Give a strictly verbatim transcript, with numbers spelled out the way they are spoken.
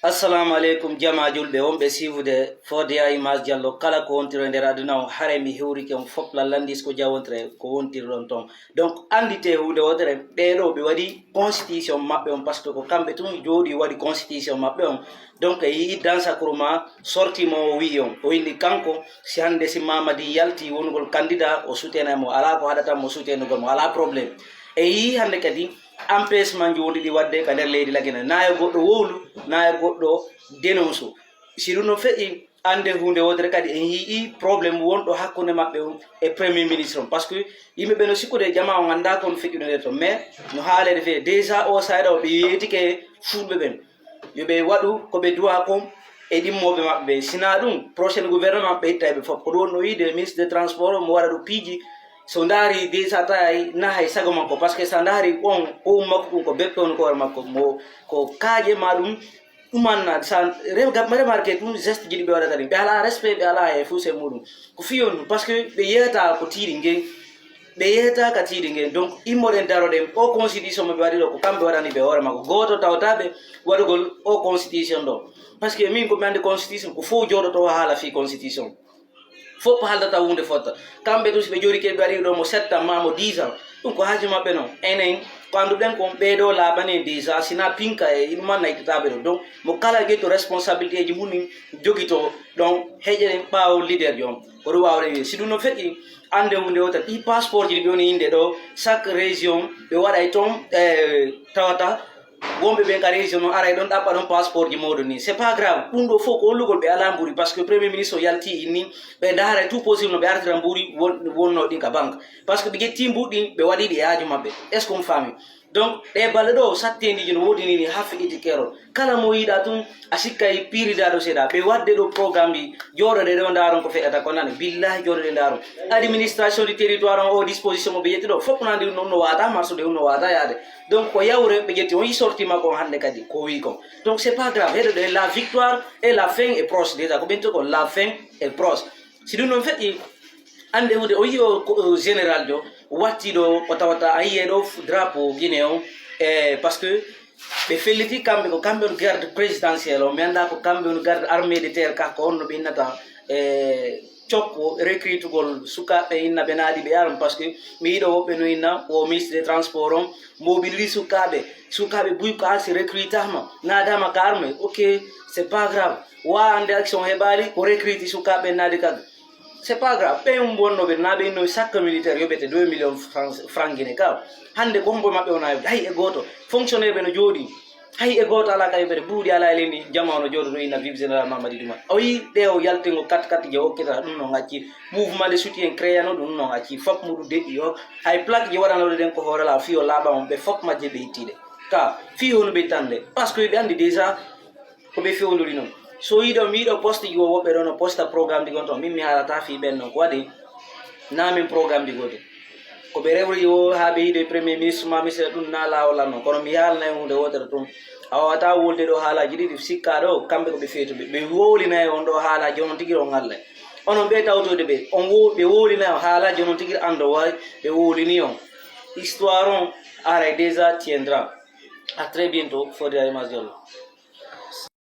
Assalamu aleykum, jama julɓe wonɓe siifude Fodya Image Diallo, kala ko wontiri e nder aduna o, haray mi hewrike on fof lallandis ko jawontre ko wontirɗon toon. Donc, anndite huunde wootere, ɓee ɗoo ɓe waɗi constitution maɓɓe on, par ce que ko kamɓe tun jooɗi waɗi constitution maɓɓe on. Donc, e yii Dansa Kuruma sorti mo o wi'i on, o inni kanko, si hannde si Mamadi yalti wonugol candidat, o soutenay mo, alaa ko haɗata mo soutenugol mo, alaa problème. E yii hannde kadi, empêchement njondi ɗi waɗde ka nder leydi Lagine. Na e goɗɗo wowlu, na e goɗɗo dénonce. Si ɗum no feƴƴi, annde huunde wootere kadi en yii problème wonɗo hakkunde maɓɓe on e Premier Ministre on. Par ce que yimɓe ɓe no sikkude jama on anndaa ko on feƴƴude nde toon. Mais no haaleede feere, déjà o sayɗa o ɓe yeetike fulɓe ɓen. Yo ɓe waɗu ko ɓe duwa kon e ɗimmooɓe maɓɓe ɓe. Sinaa ɗum, prochain gouvernement ɓe ittay ɓe fof. Ko ɗum wonno wiide ministre de transport o mo waɗa ɗo piiji. So ndaari déjà tawi na hay sago makko. Par ce que sa ndaari on ko makko ɗum ko beppe on ko hoore makko. Mo ko kaaƴe ma ɗum ɗumanna. Sa re-, remarqué ɗum geste ji ɗi ɓe waɗata ɗin. Ɓe alaa respect, ɓe alaa e fuuse muɗum. Ko fiyon ɗum. Par ce que ɓe yeeta ko tiiɗi ngen. Ɓe yeeta ka tiiɗi ngen. Donc, immoɗen daroɗen o constitution mo ɓe waɗi ɗo, ko kamɓe waɗani ɓe hoore makko. Gooto tawtaɓe waɗugol o constitution ɗo. Par ce que min ko mi anndi constitution, ko fof jooɗoto o haala fii constitution. Fof ko haaldata huunde fotta. Kamɓe tun si ɓe jooɗi ke ɓe ari ɗo mo sept ans ma mo dix ans. Ɗum ko haaju maɓɓe non. Enen, ko annduɗen kon ɓee ɗoo laaɓani en déjà, sina pinka e ɗum man naytataɓe ɗo. Donc, mo kala ƴetto responsabilité ji mum jogito ɗon heƴen ɓaawo leader jo on. Ko ɗum waawde wiide. Si ɗum no feƴƴi, annde huunde wootere, ɗi passeport ji ɗi ɓe woni innde ɗo, chaque région, ɓe waɗay toon, eh, tawata wonɓe ɓen ka région noon aray ɗon ɗaɓɓa ɗon passeport ji mawɗo ni. C'est pas grave. Ɗum ɗo fof ko hollugol ɓe alaa mburi, par ce que Premier Ministre o yalti inni, ɓe ndaara tout possible no ɓe artira mburi won-, wonno ɗin ka banque. Par ce que ɓe ƴetti mbuɗi ɗin, ɓe waɗi ɗi e haaju maɓɓe. Est-ce que on faami? Donc, ɗe balɗe ɗo, sattendiiji no woodi ni, ni haa feƴƴiti keerol. Kala mo yiɗa tun, a sikkay piiridaɗo seeɗa. Ɓe waɗde ɗo programme ji, jooɗoɗe ɗo ndaaron ko feƴƴata ko nane. Billahi jooɗoɗe ndaaron. Administration du territoire on o disposition mo ɓe ƴetti ɗo, fof nandi ɗum no wata, marsude ɗum no wata yaade. Donc, ko yawre ɓe ƴetti, on yi sorti makko on hannde kadi, ko wi kon. Donc, c'est pas grave. Heɗoɗe, la victoire et la fin est proche. Déjà, ko ɓen to ko la fin est proche. Si ɗum noon feƴƴi, annde huunde, o yii o ko, o général jo, watti ɗo, o tawata a yiyee ɗo f-, drapeau Guinée o, e, par ce que ɓe felliti kamɓe, ko kamɓe on garde présidentiel o, mi anndaa ko kamɓe on garde armée de terre ka, ko on no ɓe innata, e, cokko recrutugol sukaaɓe inna ɓe naadi ɓe arme, par ce que mi yiɗo woɓɓe no inna o ministre des transports on, mobilise sukaaɓe, sukaaɓe buy ko arsi recrutama, naadama ka arme, ok, c'est pas grave, wa annde action heɓaali, ko recruti sukaaɓe naadi kaɓe. C'est pas grave. Ɓe wonnooɓe, na ɓe inno chaque militaire yoɓete deux millions francs, francs Guinée ka. Hannde ko hombo maɓɓe wona yoɓde? Hay e gooto. Fonctionnaire ɓe no jooɗi. Hay e gooto alaa ka yoɓete. Buuɗi alaa e leydi, jama no jooɗo ɗo inna vive général Mamadi Duma. O yi ɗe o yaltingo kat kat je o okkita ɗum no ngacci. Mouvement de soutien créano ɗum no ngacci. Fop muɗum deɓi o. Hay plaque je waɗanoɗo ɗen ko hoore la fi o laaɓa on ɓe fop majje ɓe ittiɗe. Ka fi hono ɓe tande. Parce que ɓe anndi déjà ko ɓe fewndori noon. So yiɗo, mi yiɗo poste ji wo woɓɓe ɗo no posta programme ɗi gonta, min mi haalata fii ɓen noon. Ko waɗi? Na min programme ɗi godi. Ko ɓe rewri wo haa ɓe yiɗo e premier ministre ma, mi seeɗa ɗum na laawol lan noon. Kono mi haalnay huunde wootere tun. A waawata wolde ɗo haalaaji ɗiɗi sikka ɗo, kamɓe ko ɓe feetuɓe. Ɓe wowlinay on ɗo haalaaji onon tigi on ngallay. Onon ɓe tawtoyde ɓe, on wo-, ɓe wowlinay on haalaaji onon tigi anndo waay, ɓe wowlini on. Histoire on aray déjà tiendra. À très bientôt, Fodé Image Diallo.